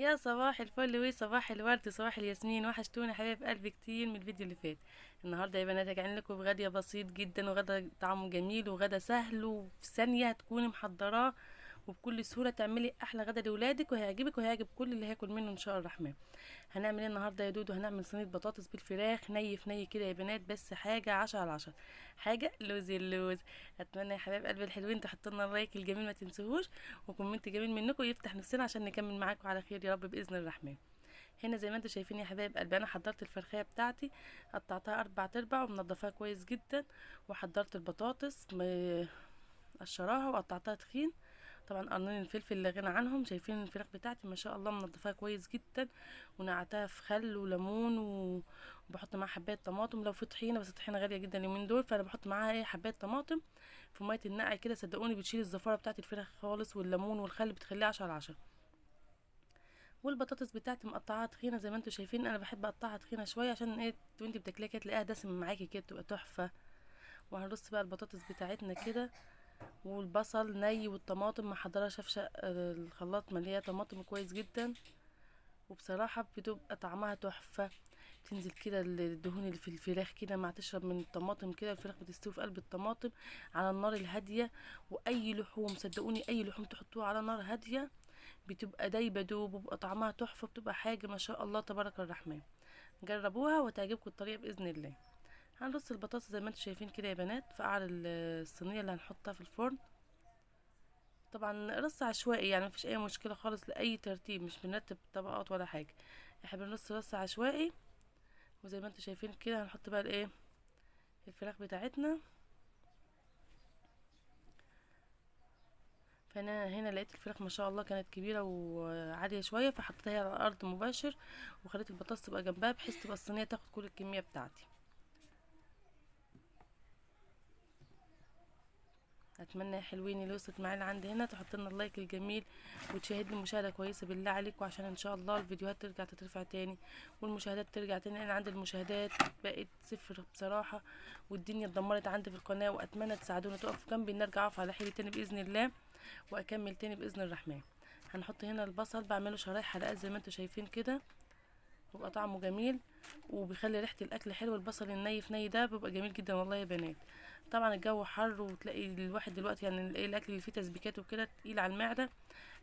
يا صباح الفل وصباح الورد وصباح الياسمين. وحشتونا حبايب قلبي كتير من الفيديو اللي فات. النهارده يا بنات هجعل لكم بغدا بسيط جدا، وغدا طعمه جميل، وغدا سهل، وفي ثانية هتكوني محضراه وبكل سهولة تعملي احلى غدا لولادك، وهيعجبك وهيعجب كل اللي هياكل منه ان شاء الرحمن. هنعمل ايه النهارده يا دودو؟ هنعمل صينية بطاطس بالفراخ ني في ني كده يا بنات، بس حاجة 10 على 10، حاجة لوز اللوز. اتمنى يا حبايب قلبي الحلوين تحطوا لنا ال like الجميل ما تنسوهوش، و comment جميل منكم يفتح نفسنا عشان نكمل معاكم على خير يا رب باذن الرحمن. هنا زي ما انتم شايفين يا حبايب قلبي انا حضرت الفرخيه بتاعتي، قطعتها 4 ارباع ومنضفاها كويس جدا، وحضرت البطاطس مقشراها وقطعتها تخين. طبعا قرنين الفلفل لا غنى عنهم. شايفين الفراخ بتاعتي ما شاء الله منضفاها كويس جدا، ونقعتها في خل وليمون وبحط معاها حبايه طماطم لو في طحينه، بس الطحينه غالية جدا اليومين دول، فانا بحط معاها ايه حبايه طماطم في مية النقع كده. صدقوني بتشيل الزفاره بتاعت الفراخ خالص، والليمون والخل بتخليها 10 على 10. والبطاطس بتاعتي مقطعاها تخينة زي ما انتم شايفين، انا بحب اقطعها تخينة شوية عشان ايه وانت بتاكليها كده تلاقيها دسمة معاكي كده، بتبقى تحفة. وهنرص بقى البطاطس بتاعتنا كده، والبصل ني والطماطم محضرة شفشه الخلاط مليانة طماطم كويس جدا، وبصراحة بتبقى طعمها تحفة. تنزل كده الدهون اللي في الفراخ كده مع تشرب من الطماطم كده، الفراخ بتستوي في قلب الطماطم على النار الهادية. واي لحوم صدقوني اي لحوم تحطوها على نار هادية بتبقى دايبه دوب، وبيبقى طعمها تحفة، بتبقى حاجة ما شاء الله تبارك الرحمن. جربوها وتعجبكم الطريقة باذن الله. هنرص البطاطس زي ما انتم شايفين كده يا بنات في قعر الصينية اللي هنحطها في الفرن. طبعا رص عشوائي يعني مفيش اي مشكلة خالص لاي ترتيب، مش بنرتب طبقات ولا حاجة، احنا بنرص رص عشوائي. وزي ما انتم شايفين كده هنحط بقى الايه الفراخ بتاعتنا. فانا هنا لقيت الفراخ ما شاء الله كانت كبيرة وعاليه شوية، فحطيتها على الارض مباشر، وخليت البطاطس تبقى جنبها بحيث تبقى الصينية تاخد كل الكمية بتاعتي. اتمنى يا حلوين اللي وصلت معانا عند هنا تحط لنا ال like الجميل وتشاهد لي مشاهده كويسة بالله عليكم، عشان ان شاء الله الفيديوهات ترجع تترفع تاني والمشاهدات ترجع تاني، لان عندي المشاهدات بقت صفر بصراحة، والدنيا اتدمرت عندي في القناة. واتمنى تساعدوني تقفوا جنبي ان ارجع اقف على حيلي تاني باذن الله واكمل تاني باذن الرحمن. هنحط هنا البصل، بعمله شرايح حلقات زي ما انتم شايفين كده، بيبقى طعمه جميل وبيخلي ريحه الاكل حلوة. البصل الني في ني ده بيبقى جميل جدا والله يا بنات. طبعا الجو حر، وتلاقي الواحد دلوقتي يعني الاكل اللي فيه تسبيكات وكده تقيل على المعدة،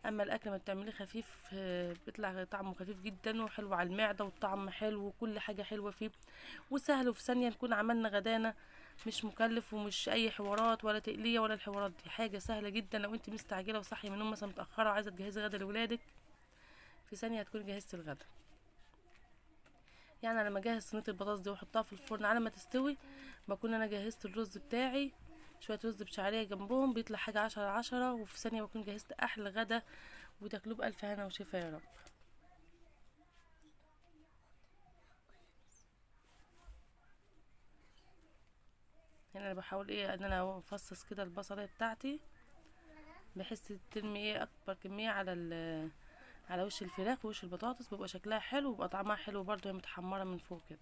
اما الاكل ما بتعمليه خفيف بيطلع طعمه خفيف جدا وحلو على المعدة، والطعم حلو وكل حاجة حلوة فيه وسهل، وفي ثانية نكون عملنا غدانا، مش مكلف ومش اي حوارات ولا تقليه ولا الحوارات دي، حاجة سهلة جدا. لو انت مستعجلة وصاحيه من النوم مثلا متاخرة وعايزه تجهزي غدا لولادك، في ثانية هتكون جهزتي الغدا. يعني انا لما اجهز صينية البطاطس دي واحطها في الفرن على ما تستوي بكون انا جهزت الرز بتاعي، شوية رز بشعريه جنبهم، بيطلع حاجة 10 على 10، وفي ثانية بكون جهزت احلى غدا، وتاكلوه بالف هنا وشفا يا رب. هنا انا بحاول ايه ان انا افصص كده البصله بتاعتي بحيث ترمي ايه اكبر كمية على وش الفراخ ووش البطاطس، بيبقى شكلها حلو وبيبقى طعمها حلو برضو، هي متحمره من فوق كده.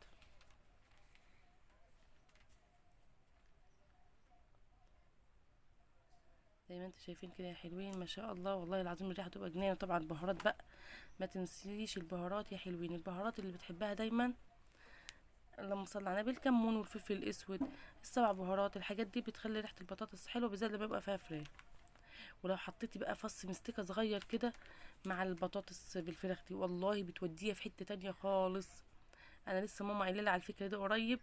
زي ما انتم شايفين كده يا حلوين ما شاء الله والله العظيم الريحة تبقى جنان. طبعا البهارات بقى ما تنسيش البهارات يا حلوين، البهارات اللي بتحبها دايما، اللهم صل على النبي، الكمون والفلفل الاسود، السبع بهارات، الحاجات دي بتخلي ريحه البطاطس حلوة بالذات لما يبقى فيها فراخ. ولو حطيتي بقى فص مستكه صغير كده مع البطاطس بالفراخ دي والله بتوديها في حتة تانية خالص. انا لسه ماما قايله لي على الفكرة دي قريب،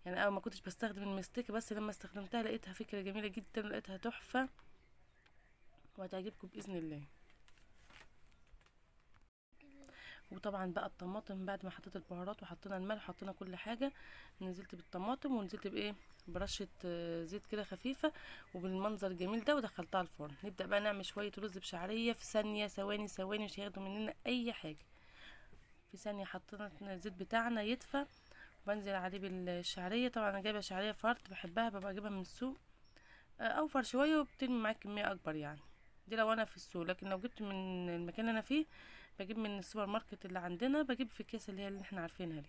يعني انا ما كنتش بستخدم المستكه، بس لما استخدمتها لقيتها فكرة جميلة جدا، ولقيتها تحفة وهتعجبكم باذن الله. وطبعا بقى الطماطم بعد ما حطيت البهارات وحطينا الملح وحطينا كل حاجة، نزلت بالطماطم ونزلت بايه برشه زيت كده خفيفة وبالمنظر الجميل ده، ودخلتها الفرن. نبدا بقى نعمل شوية رز بشعريه في ثانية، ثواني ثواني، مش هياخدوا مننا اي حاجة. في ثانية حطينا الزيت بتاعنا يدفى، وبنزل عليه بالشعريه. طبعا انا جايبه شعرية فرط بحبها، ببقى اجيبها من السوق اوفر شوية وبترمي معاك كمية اكبر، يعني دي لو انا في السوق. لكن لو جبت من المكان اللي انا فيه بجيب من السوبر ماركت اللي عندنا، بجيب في الكيس اللي هي اللي احنا عارفينها دي.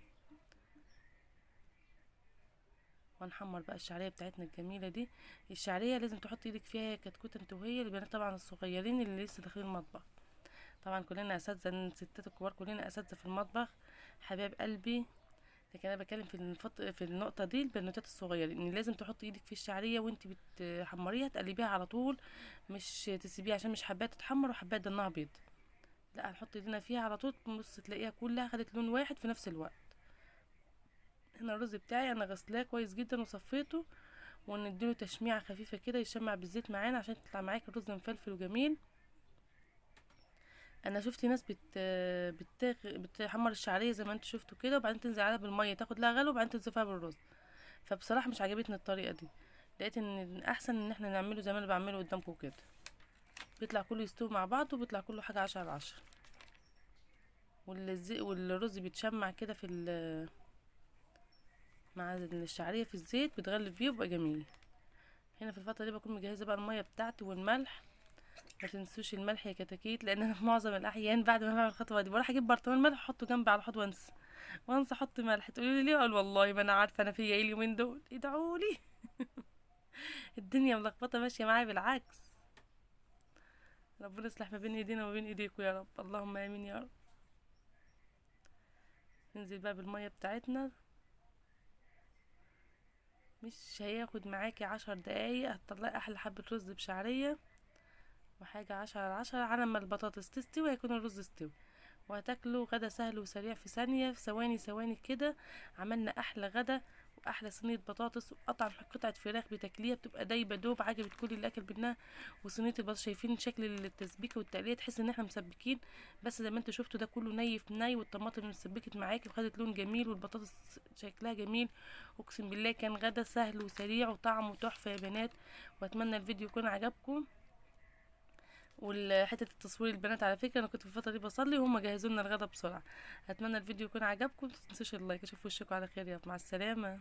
وهنحمر بقى الشعرية بتاعتنا الجميلة دي. الشعرية لازم تحطي ايدك فيها يا كتكوته انت وهي، البنات طبعا الصغيرين اللي لسه داخلين المطبخ. طبعا كلنا اساتذة، الستات الكبار كلنا اساتذة في المطبخ حبايب قلبي. لكن انا بتكلم في النقطة دي البنوتات الصغيرة، ان لازم تحطي ايدك في الشعرية وانت بتحمريها، تقلبيها على طول، مش تسيبيها عشان مش حبايه تتحمر وحبايه ضنها بيض، لا هنحط ايدينا فيها على طول، تبص تلاقيها كلها خدت لون واحد في نفس الوقت. هنا الرز بتاعي انا غسلاه كويس جدا وصفيته، ونديله تشميعه خفيفة كده يشمع بالزيت معانا عشان تطلع معاك الرز مفلفل وجميل. انا شفت ناس بتحمر الشعرية زي ما انتوا شفتوا كده، وبعدين تنزل عليها بالمية تاخد لها غلوه، وبعدين تنزل فيها بالرز. فبصراحة مش عجبتني الطريقة دي، لقيت ان احسن ان احنا نعمله زي ما انا بعمله قدامكم كده، بيطلع كله يستوي مع بعض، وبيطلع كله حاجة 10 على 10. والرز بيتشمع كده في مع الشعرية في الزيت، بتغلف بيه وبيبقى جميل. هنا في الفترة دي بكون مجهزة بقى المية بتاعتي والملح. ما تنسوش الملح يا كتاكيت، لان انا في معظم الاحيان بعد ما بعمل الخطوة دي بروح اجيب برطمان ملح واحطه جنبي على الحوض وانسى احط ملح. تقولوا لي ليه؟ اقول والله ما انا عارفه انا فيا ايه اليومين دول، ادعوا لي. الدنيا ملخبطة ماشية معايا بالعكس. ربنا يصلح ما بين ايدينا وما بين ايديكم يا رب، اللهم امين يا رب. ننزل بقى بالمية بتاعتنا، مش هياخد معاكي 10 دقايق هتطلعي احلى حبه رز بشعريه وحاجه 10 على 10. على ما البطاطس تستوي هيكون الرز استوي، وهتاكلوا غدا سهل وسريع في ثانية، في ثواني ثواني كده. عملنا احلى غدا واحلى صينية بطاطس وقطع قطعه فراخ بتاكليها بتبقى دايبه دوب، عجبت كل اللي اكل منها. وصينيه البطاطس شايفين شكل التسبيكه والتقليه، تحس ان احنا مسبكين، بس زي ما انتوا شفتوا ده كله ني في ني، والطماطم مسبكت معاكي وخدت لون جميل، والبطاطس شكلها جميل. اقسم بالله كان غدا سهل وسريع وطعمه تحفة يا بنات. واتمنى الفيديو يكون عجبكم. والحتة التصوير البنات على فكرة انا كنت في الفترة دي بصلي وهم جهزوا لنا الغدا بسرعة. اتمنى الفيديو يكون عجبكم، ما تنسوش ال like. اشوف وشكم على خير يا رب، مع السلامة.